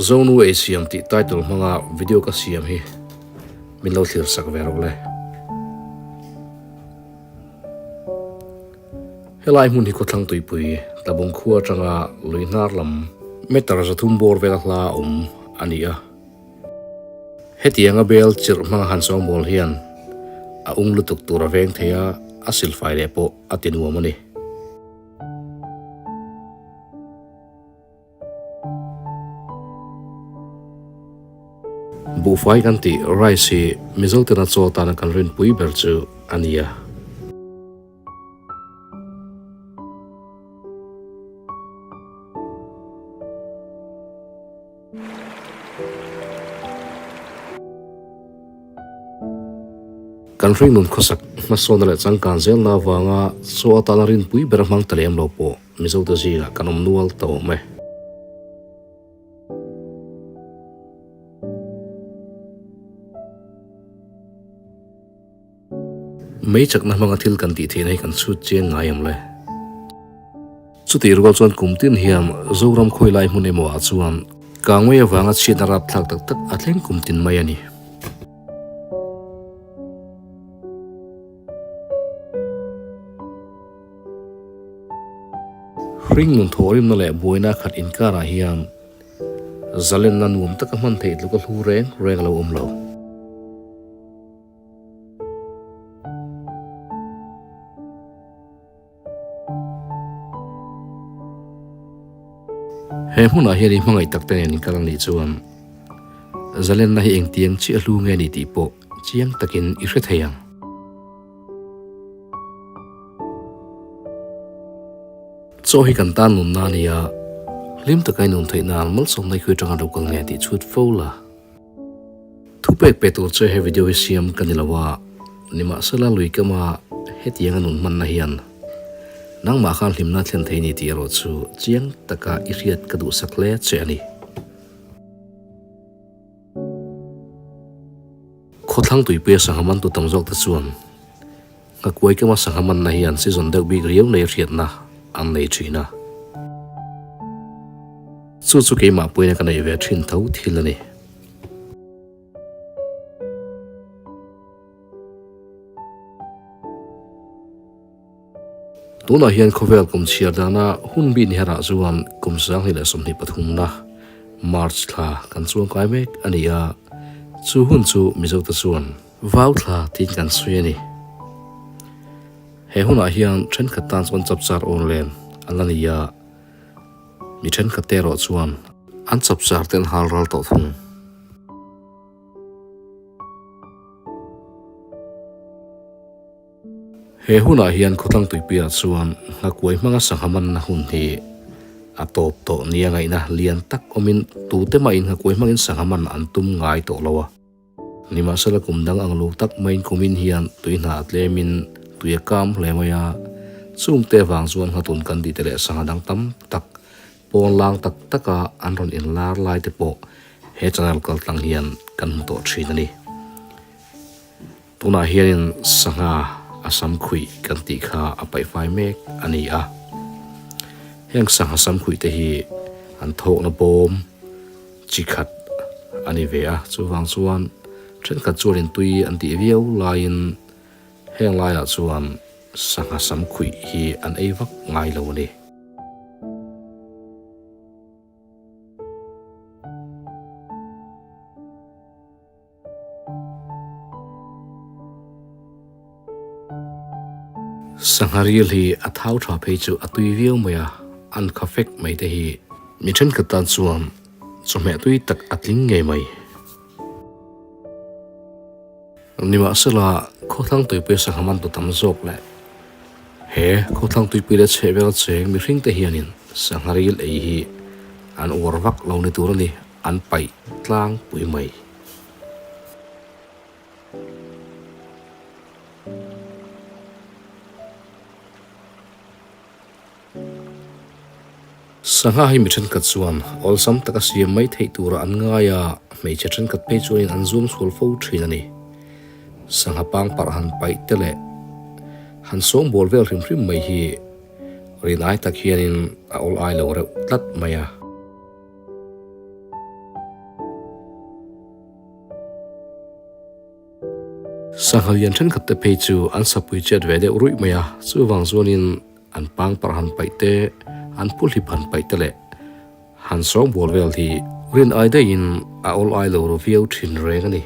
Zonu ei siam tih title hmanga video ka siam hi min lo thlir sak ve rawh le. Helai hmun hi khawthlang tuipui Tlabung khua atanga lui hnar lam meter 300 bawr vela hla awm a ni a. Hetianga bel chirh hmanga han sawngbawl hian a ung lutuk tur a veng thei a, a silfai leh pawh a ti nuam a ni. Buhfai kan tih rice hi Mizo tena chaw tana kan rinpui ber chu a ni a. Kan hringnun khawsak hmasawnna leh changkan zelna avanga chaw atana rinpui ber a hmang ta lem lo pawh Mizote zingah kan awm nual ta awm e. Mei chakna hmanga thil kan tih theihna hi kan chhut chiang ngai ang le. Chutih rual chuan kum tin hian Zoram khawi lai hmun emaw ah chuan kangmei avanga chhiatna rapthlak tak tak a thleng kum tin mai a ni. Hringnun thawhrimna leh buaina khat inkarah hian zalenna nuam taka hman theih tluk a hlu reng reng a lo awm lo. He hmunah hian i hmangaih tak te nen inkal a nih chuan zalenna hi engtiang chiah hlu nge ni tih pawh chiang takin i hre thei ang. Chaw hi kan tan nunna a ni a, hlim taka i nun theih nan malsawmna i khui atanga lo kal nge tih chhut fo la. Thupek pe tur che he video hi siam ka ni lo a, nimahsela lui kama hetianga nun hmanna hian nangmah khan hlimna thlen thei ni tih erawh chu chiang taka i hriat ka duhsak hle che a ni. Khawthlang tuipuia sangha mantu tam zawk te chuan Nghakuai kama sangha manna hian season deuh bik riau nei hriatna an nei thin a. Chu chu keimah puina ka neih ve thin tho thil a ni. Tunah hian khawvel kum chhiar dana hun bi ni herah chuan kum 2023 na March thla kan chuangkai mek a ni a, chu hun chu Mizote chuan Vau thla tiin kan sawi a ni. He hunah hian thenkhat tan chuan chapchar awn len a la ni a, mi thenkhat te erawh chuan an chapchar te an hal ral tawh thung. He hunah hian khawtlang tuipuiah chuan nghakuai hmanga sangha manna hun hi a tawp tawh nia ngaihna lian tak awmin tute mahin nghakuai hmangin sangha man an tum ngai tawh lo a. Nimahsela kum dang ang lo tak maiin kumin hian tui hna a tlemin tui a kam hle mai a, chungte vang chuan nghatun kan tih te leh sangha dang tam tak pawn lang tak taka an rawn inlar lai te pawh he channel kaltlang hian kan hmu tawh thin a ni. Tunah hianin sangha a sam khuih kan tih kha a paihfai mek a ni a, heng sangha sam khuih te hi an thawkna bawm, Chi khat a ni ve a, chuvang chuan thenkhat chuanin tui an tih viau laiin heng laiah chuan sangha sam khuih hi an ei vak ngai lo a ni. Sangha ril hi a thau tha phei chu a tui viau mai a, an kha fek mai te hi mi thenkhat tan chuan chawhmeh tui tak a tling ngei mai. Nimahsela, khawthlang tuipui sangha man tu tam zawk leh he khawthlang tuipui leh chhehvel cheng mihring te hianin sangha ril ei hi an uar vak lo ni tur a ni, an paih tlangpui mai. Sangha hi mi thenkhat chuan awlsam taka siam mai theih tura an ngai a, hmeichhe thenkhat phei chuanin an zuam sual fo thin a ni. Sangha pangparh han paih te leh han sawngbawl vel hrim hrim mai hi rinai tak hianin a awl ai lo reuh tlat mai a. Sangha lian thenkhat te phei chu an sapui chet ve deuh ruih mai a, chuvang chuanin an pangparh han paih te, an phuhlip han paih te leh han sawngbawl vel hi rin ai daihin a awl ai lo ru viau thin reng a ni.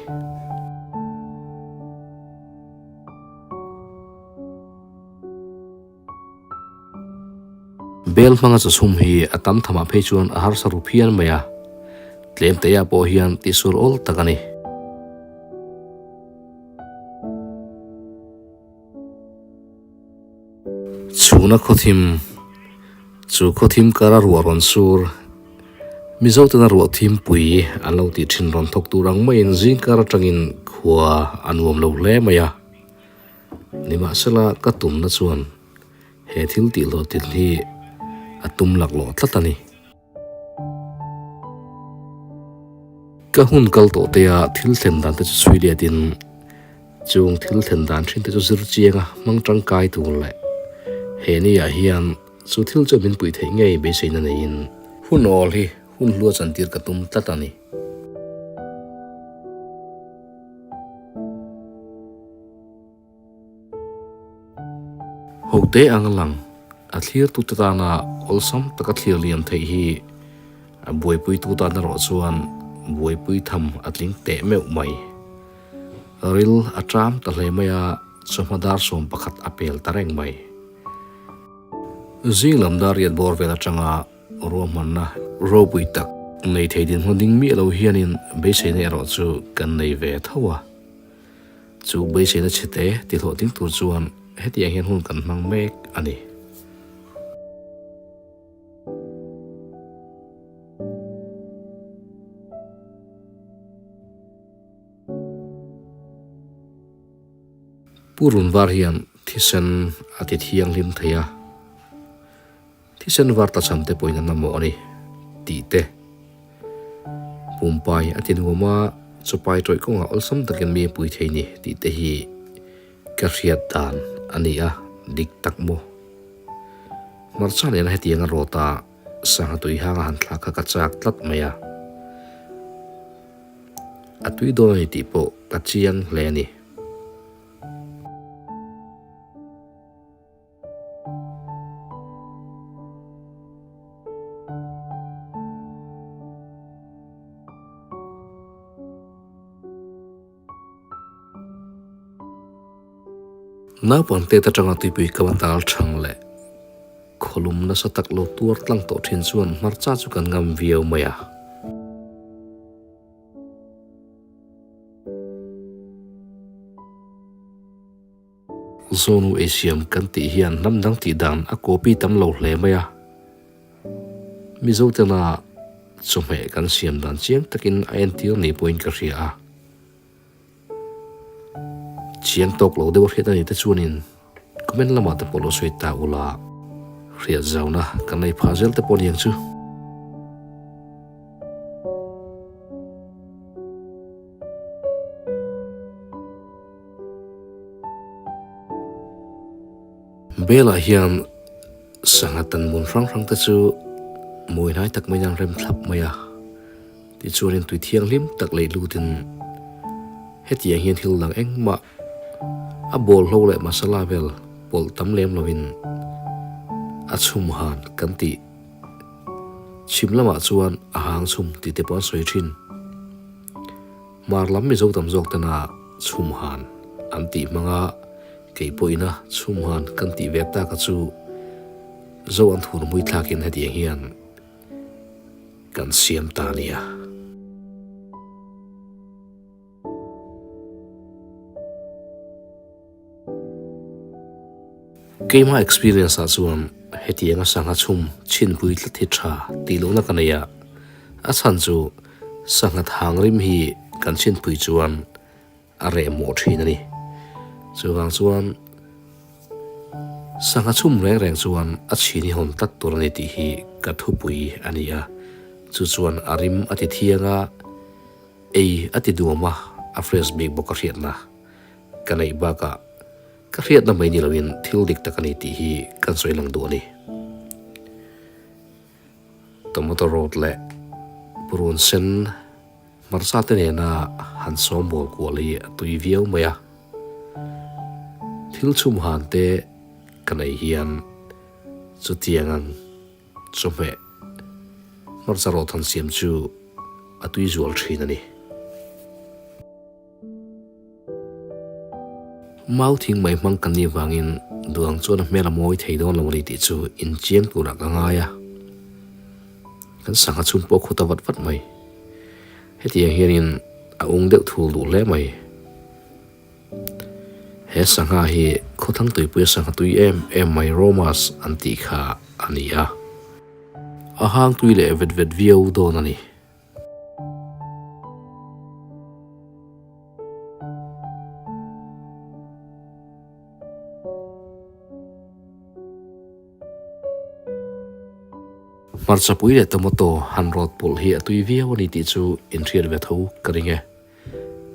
Bel hmanga chawchhum hi a tam thamah phei chuan a harsa ru phian mai a, tlem teiah pawh hian tihsur awl tak a ni. Chhuna khawthim, chu khawthim kara ruah rawn sur, Mizo tena ruah thimpui an lo tih thin rawn thawk tur ang maiin zingkar atangin khua a nuam lo hle mai a. Nimahsela ka tumna chuan he thil tih hlawhtlin hi a tum laklawh tlat a ni. Ka hun kal tawh tea thil thlen dan te chu chhui liatin chung thil thlen dan thin te chu zir chianga hmang tangkai tur leh he ni ah hian chu thil chu min puih theih ngei beiseina neiin hun awl hi hun hlua chantir ka tum tlat a ni. Hote ang lang a thlirtute tana awlsam taka thlir liam theih hi a buaipuitu tan erawh chuan buaipui tham a tling teh meuh mai. Ril a ṭam ta hle mai a, chawhma dar 11 a pel ta reng mai. Zing lam dar riat bawr vel aṭanga Ruahmanna ropui tak nei thei dinhmun ding miah lo hianin beiseina erawh chu kan nei ve tho a. Chu beiseina chhete tihlawhtling tur chuan hetiang hian hun kan hmang mek a ni. Purun var hian thisen a ti thianghlim thei a. Thisen var tlachham te pawhin an mamawh a ni tih te pumpai a ti nuam a, chawpai tawih kawngah awlsam takin mi a pui thei ni tih te hi ka hriat dan a ni a, dik tak maw? Hmarcha nena hetiang a rawt a, sangha tui hang a han thlak kha ka chak tlat mai a, a tui dawn a ni tih pawh ka chiang hle a ni. Naupangte atanga tuipui kam a tal thang leh khawlum nasa tak lo tuar tlang tawh thin chuan hmarcha chu kan ngam viau mai a. Zonu ei siam kan tih hian hnam dang tih dan a copy tam lo hle mai a. Mizo tena chawhmeh kan siam dan chiang takin a entir ni pawhin ka hria a. Chiang tawk lo deuh a hriat a ni te chuanin comment lamah te pawh lo sawi ta ula hriat zauna kan nei phah zel te pawh niang chu. Bel-ah hian sangha tan hmun hrang hrang te chu mawi hnai tak maiin an rem thlap mai a, tichuanin tui thianghlim tak leh lutin hetiang hian thil dang engmah a bawlhlo leh masala vel pawlh tam lem lovin a chhum han kan tih chhim lamah chuan a hang chhum tih te pawh an sawi thin. Hmar lam Mizo tam zawk tena chhumhan an tih hmanga kei pawhina chhumhan kan tih ve tak a chu Zo an thur hmui thlakin hetiang hian kan siam ta nia. Keimah experience ah chuan hetianga sangha chhum chhinpui tlat hi tha tih lohna ka nei a, a chhan chu sangha thang rim hi kan chhinpui chuan a reh mawh thin a ni. Chuvang chuan sangha chhum reng reng chuan a chhin hi hawn tlat tur a ni tih hi ka thupui a ni a, chu chuan a rim a ti thiang a, ei a ti duam a, a fresh bik bawk a hriatna ka neih bakah Ka hriatna mai ni loin thil dik tak a ni tih hi kan sawi lang duh a ni. Tomato rawt leh purun sen hmarcha te nena han sawm bawl kual hi a tui viau mai a. Thil chhum han te kan ei hian chutiang ang chawhmeh hmarcha rawt han siam chu a tui zual thin a ni. Mau thing mai hmang kan nih vangin duang chuan a hmel a mawi thei dawn lo a ni tih chu inchiang turah ka ngai a. Kan sangha chhun pawh a khut a vat vat mai. Hetiang hianin a ung deuh thul duh hle mai. He sangha hi khawthlang tuipuia sangha tui em em mai Romas an tih kha a ni a. A hang tui leh vet vet viau dawn a ni. Hmarchapui leh tomato han rawt pawlh hi a tui viau a ni tih chu inhriat ve tho ka ring e.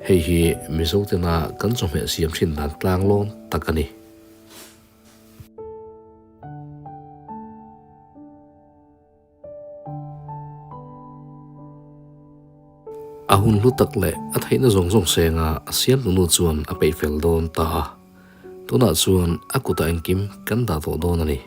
Hei hi Mizo tena kan chawhmeh siam thin dan tlang lawm tak a ni. A hun hlu tak leh a theihna zawng zawng senga a siam tunu chuan a peih fel dawn ta a, tunah chuan a kutah engkim kan dah tawh dawn a ni.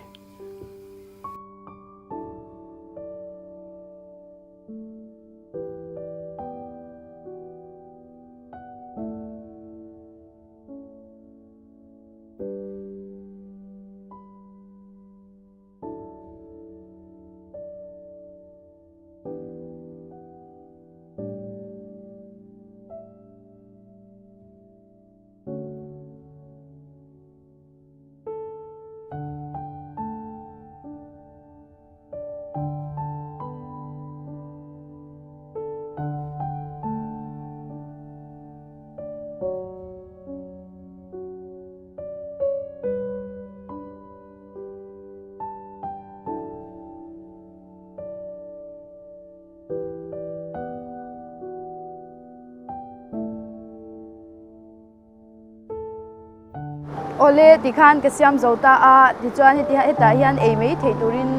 Awle tikhan ka siam zo ta a, tichuan heti hetah hian ei mai theih turin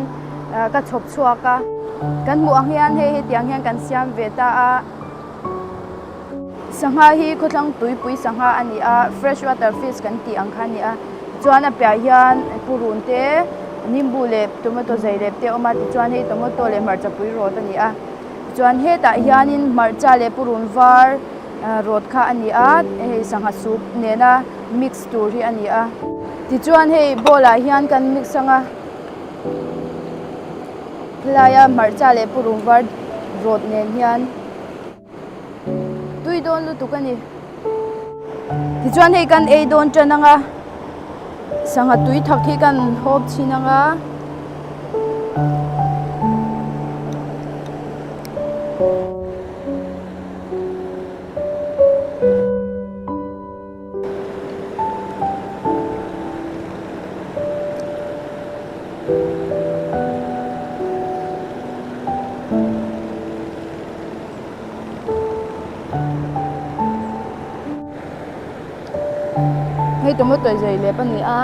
ka chhawp chhuak a, kan hmuh ang hian hei hetiang hian kan siam ve ta a. Sangha hi khawthlang tuipui sangha a ni a, fresh water fish kan tih ang kha a ni a, tichuan a piah hian purun te, nimbu leh tomato zei lep te a awm a, tichuan hei tomato leh hmarcha pui rawt a ni a, tichuan hetah hianin hmarcha leh purun var rawt kha a ni a, hei sangha soup nena mix tur hi a ni a, tichuan hei bowl ah hian kan mix ang a. Helaia hmarcha leh purun var rawt nen hian tui dawn lutuk a ni. Tichuan hei kan ei dawn tan ang a, sangha tui thak hi kan hawp chhin ang a. Hei tomato zei lep a ni a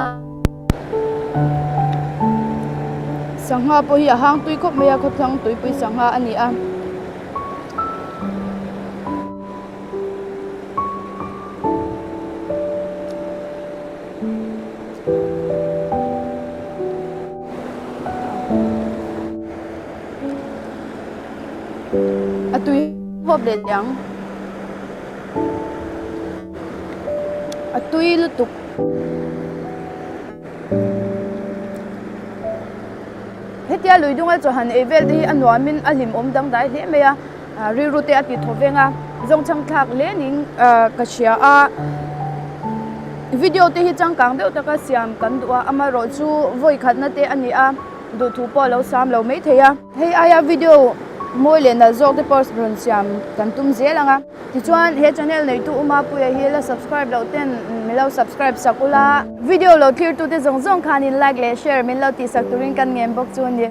sangha pawh hi a hang tui khawp mai a khawthlang tuipui sangha a ni a. A tui hawp leh teh ang. A tui lutuk. Hetia lui dunga chaw han ei vel te hi a nuamin a hlimawm dangdai hle mai a. Rilru te a ti thaw veng a, zawngchhang thlak hle niin ka hria a, video te hi changkang deuh taka siam kan duh a, amaherawh chu vawi khatna te a ni a, duhthu pawh a lo sam lo maithei a. Hei aia video mawi leh nalh zawk te pawh rawn siam kan tum zel ang a, tichuan he channel neitu U Mapuia hi la subscribe loh ten min lo subscribe sak ula, video lo thlir tute zawng zawng khanin like leh share min lo tihsak turin kan ngen bawk chu a ni.